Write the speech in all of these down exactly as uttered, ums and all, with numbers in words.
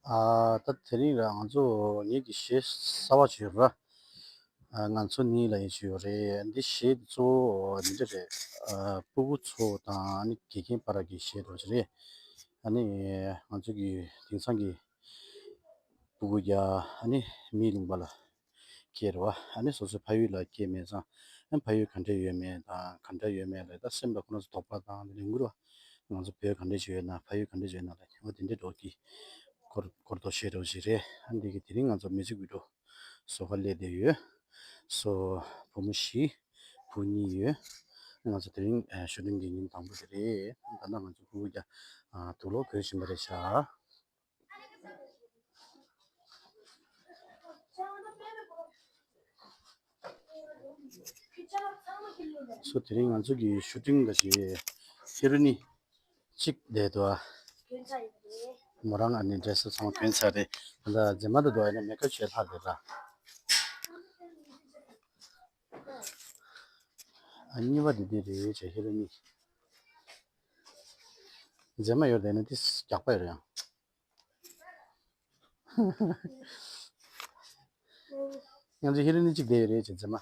ཨ་ད་དེ་རིང་ར་ང་ཚོ་ངེད་ཀྱི་གཞས་གསར་པ་ཅིག་ཡོད་ར། ཨ་ང་ཚོ་གཉིས་ལ་ཡིན་ཅིག་ཡོད་རེད། འདི་གཞས་འདི་གཙོ་བོ་འདི་འདྲ་རེད། ཨ་སྤུ་གུ་ཚོ་དང་ཨ་ནི་དགེ་རྒན་བར་གྱི་གཞས་འདྲ་ཅིག་རེད། ཨ་ནི་ང་ཚོ་གི་དེང་སང་གི་སྤུ་གུ་རྒྱ་ཨ་ནི་མིའི་ལུང་པ་ལ་སྐྱེས་རེད་བ། ཨ་ནི་སོ་སོའི་ཕ་ཡུལ་ལ་སྐྱེས་མེད་ཙང་ཨ་ཕ་ཡུལ་ག་འདྲ་ཡོད་མེད་དང་ག་འདྲ་ཡོད་མེད་ལ་ད་སེམས་ལ་ཁོ་རང་ཚོ་དོགས་པ་དང་དེ་འདྲ་ཡོང་གི་རེད་བ། ང་ཚོ་བོད་ག་འདྲ་ཅིག་ཡོད་ན་ཕ་ཡུལ་ག་འདྲ་ཅིག་ཡོད་ན་ལ་ཉེ་བ་དེ་འདྲའི་འགྲོ་གི་སྐོར་སྐོར་ཐོག་བཤད་འགྲོ་ཞིག་རེད། ཨ་འདི་གི་དེ་རིང་ང་ཚོ་མིའུ་ཛིག་བི་ཌི་ཡོ་བཟོ་ག་སླེབས་བསྡད་ཡོད། སོ་བུ་མོ་བཞི་བུ་གཉིས་ཡོད། ང་ཚོ་དེ་རིང་ཨ་ཤུ་ཊིང་གི་ཉིན་དང་པོ་དེ་རེད། ད་ལྟ་ང་ཚོ་སྤུ་གུ་རྒྱ་ཨ་དུག་ལོག་གོན་བཞིན་པ་རེད་ཤག་སོ་དེ་རིང་ང་ཚོ་གི་ཤུ་ཊིང་ག་ཞིག་ཧི་རོ་ནི་གཅིག་བསྡད་འདུག་ཨ། མོ་རང་ཨ་ནི་ཌི་རེ་སི་ཚང་མ་གྱོན་ཚར་རེད། ད་ལྟ་མཛེས་མ་དང་འདུག་ཨ་ནི་མེག་ཨབ་བྱས་ལྷག་རེད་ལ། ཨ་གཉིས་པ་འདི་འདི་རེད་ཅེས་ཧི་རོ་ནི། མཛེས་མ་ཡོད་དེ་ནི་ཏིས་རྒྱགས་པ་ཡོད་རེད་ཡང་། ང་ཚོ་ཧི་རོ་ནི་གཅིག་བསྡད་ཡོད་རེད་ཅེས་མཛེས་མ།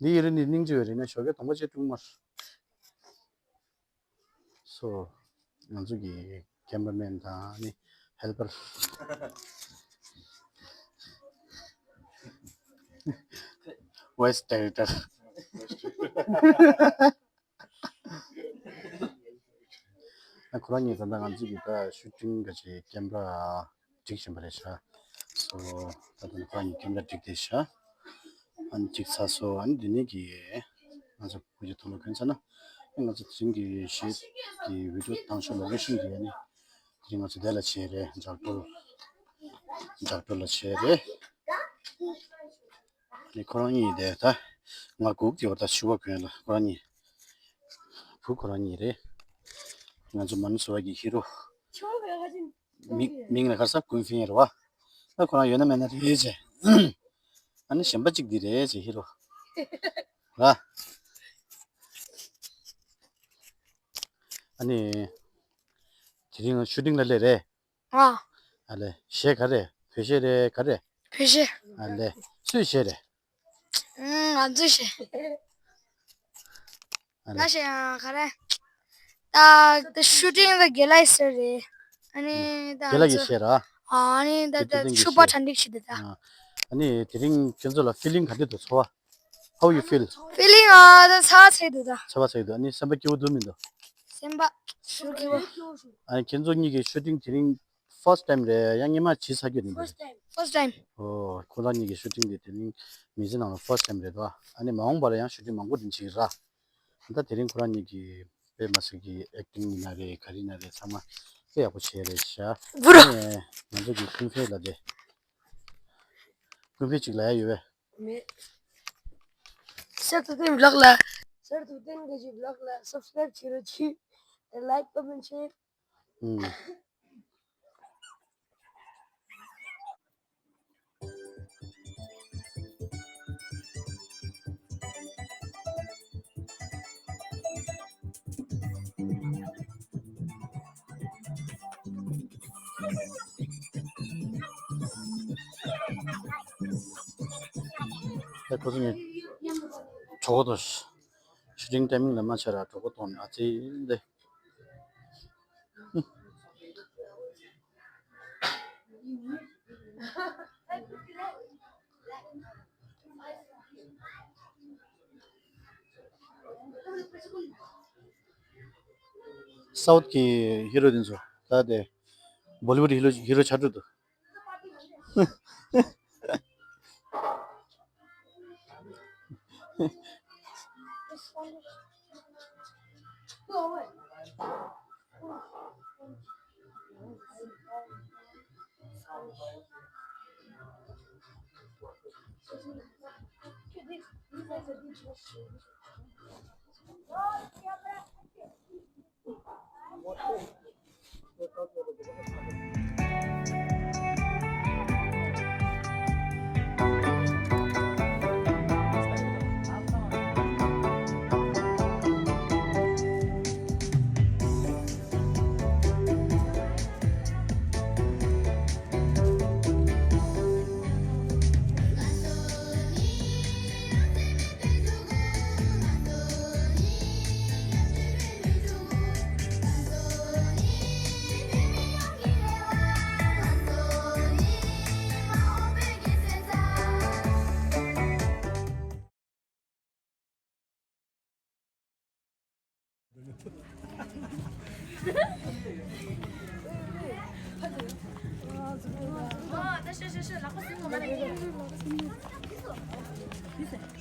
འདི་ཧི་རོ་ནི་སྙིང་རྗེ་ཡོད་རེད་ན་ཞོགས་ཀས་གདོང་པ་ཆེ་དཀྲུག་མར། སོ། ང་ཚོ་གི་ཀེམ་ར་མེན་དང་ནི་ཧེལ་པར། ཝོ་ཡིས་ཌི་རེག་ཊར། ཨ་ཁོ་རང་གཉིས་ད་ལྟ་ང་ཚོ་གི་ད་ཤུ་ཊིང་ག་ཅིག་ཀེམ་ར་སྒྲིག་བཞིན་པ་རེད་ཤག་སོ་ད་ལྟ་ཁོ་རང་གཉིས་ཀེམ་ར་སྒྲིག་བསྡད་ཤག་ཨ་ནི་གཅིག་ཚར་སོང་། ཨ་ནི་འདི་ནས་ཀྱི་ང་ཚོ་བུ་ཡི་ཐོག་ལ་གོན་ཚར་ན། ཨ་ང་ཚོ་དེ་རིང་གི་གཞས་ཀྱི་བི་ཌི་ཡོ་བཏང་ཤོག་ལོ་ཀེ་ཤན་གྱི་ཨ་ནི་དེ་རིང་ང་ཚོ་དེ་ལ་བྱས་རེད། ལྗགས་སྒྲོལ། ལྗགས་སྒྲོལ་ལ་བྱས་རེད། ཨ་ནི་ཁོ་རང་གཉིས་དེ་ད་ང་སྒུག་བསྡད་པ་ད་ཕྱུ་པ་གོན་ལ་ཁོ་རང་གཉིས། བུ་ཁོ་རང་གཉིས་རེད། ང་ཚོ་མ་ནུ་སོ་བ་གི་ཧི་རོ། མིང་མིང་ལ་ག་རེ་ཟེར་ཀུན་ཧྥིན་རེད་བ། ད་ཁོ་རང་ཡོད་ན་མེད་ན་རེད་ཅེ། ཨ་ནི་གཞན་པ་གཅིག་འདི་རེད་ཅེ་ཧི་རོ། ར། ཨ་ནི། དེ་རིང་ཤུ་ཊིང་ལ་སླེབས་རེད། ཨ། ཨ་ལེ། གཞས་ག་རེ། བོད་གཞས་རེད་ག་རེ། བོད་གཞས། ཨ་ལེ། སུའི་གཞས་རེད། ཨུམ། ང་ཚོའི་གཞས། ཨ་ལེ། ང་གཞས་ཡང་ག་རེ། ད་ད་ཤུ་ཊིང་ད་དགེ་ལགས་ཟེར་རེད། ཨ་ནི་ད་དགེ་ལགས་ཀྱི་ང་ཚོ་གཞས་ར། ཨ་ནི་ད་ད་ཕྱུ་པ་གྲ་སྒྲིག་བྱེད་དེ་ད། ཨ་ནི་དེ་རིང་ཁྱོད་ཚོ་ལ་ཕི་ལིང་ག་འདྲ་འདུག་ཚོར་བ། How you feel? ཕི་ལིང་ཨ་ད་ཚ་ཚ་འདུག་ད། ཚ་བ་ཚ་འདུག་ཨ་ནི་སེམས་པ་སྐྱིད་པོ་འདུག་མི་འདུག་སེམས་པ་ཞུ་གི་བ། ཨ་ནི་ཁྱེད་ཚོ་གཉིས་ཀྱི་ཤུ་ཊིང་དེ་རིང་ཕར་སི་ཊི་ཊའིམ་རེད་ཡང་སྔོན་མ་བྱས་ཚར་རྒྱུ་རེད་འདུག First time. ཨོ་ཁོ་རང་གཉིས་ཀྱི་ཤུ་ཊིང་དེ་དེ་རིང་མི་ཚེ་ནང་ལ་ཕར་སི་ཊི་ཊའིམ་རེད་དོ། ཨ་ནི་མ་འོངས་པ་ལ་ཡང་ཤུ་ཊིང་མང་པོ་འདྲ་བྱེད་ཀྱི་ར། ད་དེ་རིང་ཁོ་རང་གཉིས་ཀྱི་དཔེ་མ་སྲིད་ཀྱི་ཨེག་ཊིང་ཡིན་ན་རེད་ག་རེ་ཡིན་ན་རེད་ཚང་མ་དཔེ་ཡག་པོ་བྱས་རེད་ཤག་བུ་ར། ཨ་ནི་ང་ཚོ་གི་ཀུན་ཧྥེ་ལ་དེ། ཀུན་ཧྥེ་གཅིག་ལ་ཡ་ཡོད་པས། མེད། གསར་དུ་བསྟན་བི་ལོག་ལ། གསར་དུ་བསྟན་གྱི་བི་ལོག་ལ་སབ་སི་ཀ་རའིབ་བྱེད་རོགས་གྱིས། ལའིཀ་ཀོ་མེན་ཤེར། ཨུམ། ད་ཁོ་ཚོ་ནི་གྲོགས་པོ་དང་ཤུ་ཊིང་ཊའི་མིང་ལ་མ་ཆ་ར་གྲོགས་པོ་དང་ནི་ཨ་ཙི་འདི། སའུཐ་གི་ཧི་རོ་དེ་ཚོ་ད་དེ་བོ་ལི་ཝུཌ་ཧི་རོ་ཧི་རོ་ཆགས་འགྲོ་འདུག་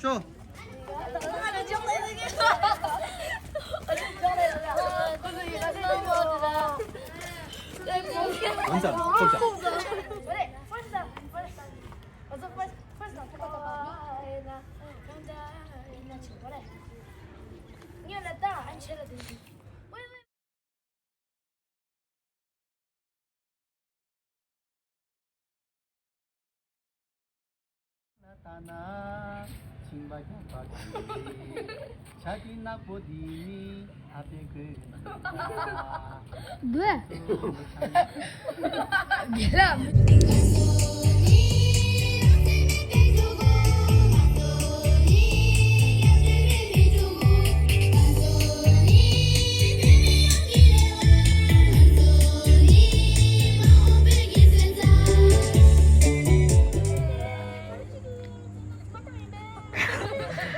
ཤོ། ཨང་ཙམ་ཐུབ་ཙམ། ལྟ་ན། མཆིན་པ་རྒྱགས་པ་དེ། བྱ་ཀི་ནག་པོ་འདི་ནི་ཨ་ཕས་གོས། འདུག་ག་ལ།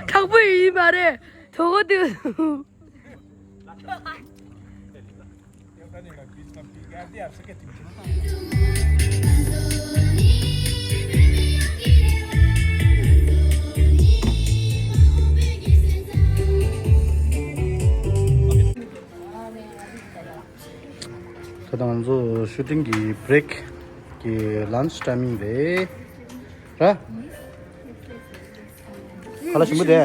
དྲག་པོ་ཡིན་པ་རེད། གྲོད་ཁོག་ལྟོགས། ད་ལྟ་ང་ཚོ་ཤུ་ཊིང་གི་བྷི་རེག་གི་ལན་ཆི་ཊའི་མིང་རེད། ར། ཁ་ལག་ཞིམ་པོ་དེ།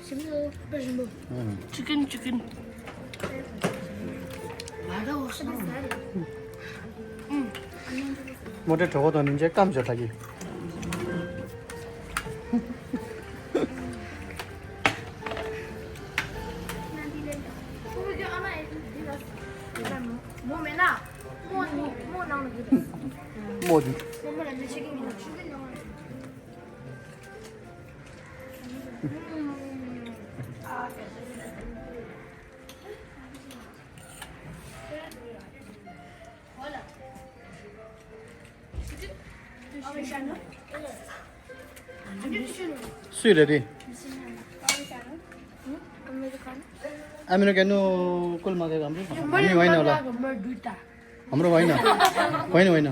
ཞིམ་པོ་དཔེ་ཞིམ་པོ། ཨུམ། ཅི་ཀིན་ཅི་ཀིན། མོ་ཊའི་གྲོད་ཁོག་དང་ནིན་ཅའི་སྐམ་བྱ་ལྟ་གི། མོ་མེད་ན། མོ་ནི་མོ་ནང་ལ་འདུག་མོ་འདི། མོ་མོ་ལ་མི་ཆེ་གི་མི་ནག་སུས་རེད་དེ། ཨ་མེ་རི་ཀ་ནུ་ཀུལ་མ་གེ་གམ་རུ། ཨ་མེ་རི་ཀ་ནུ། ཨ་མ་རོ་བའི་ན། བའི་ན་བའི་ན།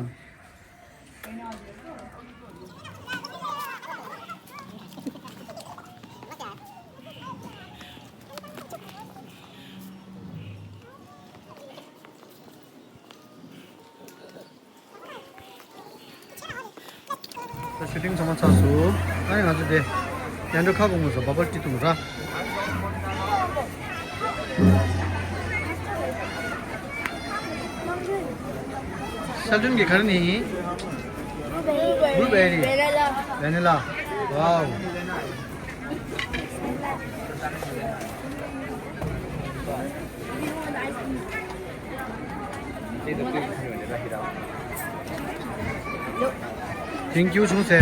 ད་ཤུ་ཊིང་ཚང་མ་ཚར་སོང་། ཨ་ནི་ང་ཚོ་དེ་ཡར་འགྲོ་ཁ་སྐོང་དགོས་སོ། བ་པར་ཊི་འཐུང་ར། ཤལ་ཏུན་གྱི་ག་རེ་ནི། བྷུ་ལུ་བེ་རི། བེ་ནི་ལ། ཝའོ། Thank you, Chungse.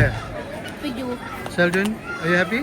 Thank you. Sheldon, are you happy?